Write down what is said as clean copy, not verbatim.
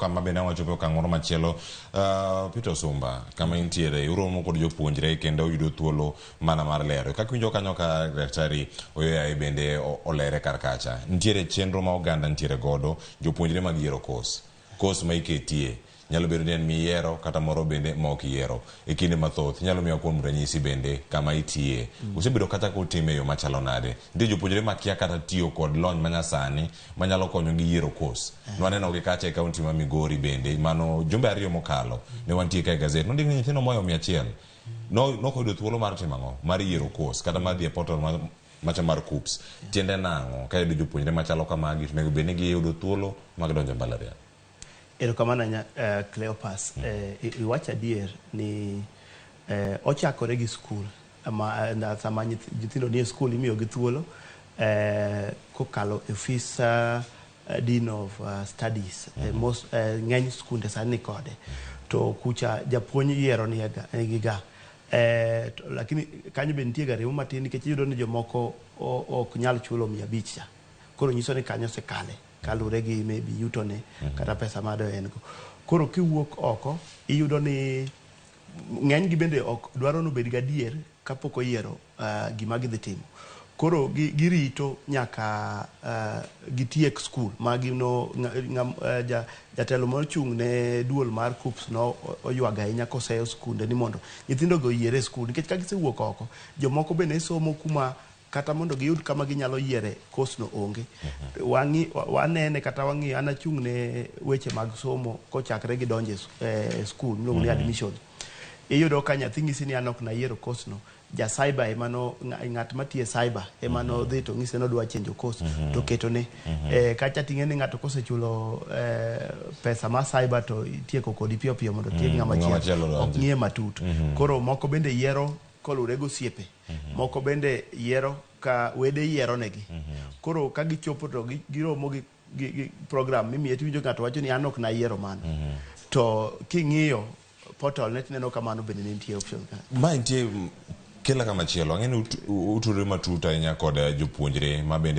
kama bende ang' wachopo e okang' moro machielo. Peter Osumba, kama intiere, uromo kod jopuonjre kendo uyudo thuolo mana mar lero. Kaka iwinjo kanyo ka Daktari Oyoyaye bende olere kar kacha. Nitiere chenro ma oganda nitiere godo, jopuonjre mag yiero kos. Kos ma iketie nyalo bedo ni en miyiero kata moro bende ma ok iyiero. E kinde mathoth, inyalo miwa kuom ranyisi bende kama itiye. Usebedo kata kutime e yo machalo nade? Nitie jopuonjre makia kata tiyo kod lony manyasani manyalo konyogi yiero kos. Nwanenogi kacha e kaunti ma Migori bende, mano jumbe ariyo mokalo, ne wantie ka e gazet. Nondik ni nyithindo moyo 100 no nokoyudo thuolo mar timo ang'o? Mar yiero kos kata mar dhi e portal macha mar KUCCPS. Tiende nang'o ka iyudo jopuonjre machalo kamagi to onego bed ni giyudo thuolo mag donjo e mbalariany? Erokamano ahinya Cleopas. Iwacho adier ni ochakore gi skul ma sama nyithindo nie skul imiyogi thuolo kokalo e ofis Dean of Studies. Most ng'eny skunde sani ni kode. To kucha japuonj yiero nigi ga. To, lakini kanyo be nitie ga remo matin nikech iyudo ni jomoko ok nyal chulo 500 cha. Koro nyiso ni kanyo osekale kaluwore gi maybe yutone kata pesa ma do en go. Koro kiwuok oko iyudo ni ng'eny gi bende ok dwaro ni obed gadier kapok oyiero gima gidhi timo. Koro girito nyaka gitiek skul ma gino jatelo mochung' ne duol mar KUCCPS no oywago ahinya koseyo skunde ni mondo nyithindo go oyier e skul nikech ka gisewuok oko jomoko bende somo kuma kata mondo giyud kama ginyalo yiere kos no onge. Wang'i wanene kata wang'iyo an achung' ne weche mag somo kochakre gi donjo e skul miluongo ni admission. Iyudo ka nyathi nyisi ni an ok nayiero kos no. Ja cyber ema no ng'at matiyo e cyber ema nodhi to ng'ise ni odwa chenjo kos to ketone. Kacha ting'e ni ng'ato kosechulo pesa mar cyber to itieko kodi piyo piyo mondo otiek ng'ama ng'ama chielo. Chielo Ok donji. ng'iye matut. Koro moko bende yiero koluwore gi osiepe. Moko bende yiero ka wede yiero negi. Koro ka gichopo to giromo gi program mimiye tiwinjo ng'ato wacho ni an ok nayiero mano. To king'iyo portal ne tineno ka mano bende ne nitie option ka. Ma nitie kela kama chielo ang'e ni utudore matut ahinya kod jopuonjre ma bende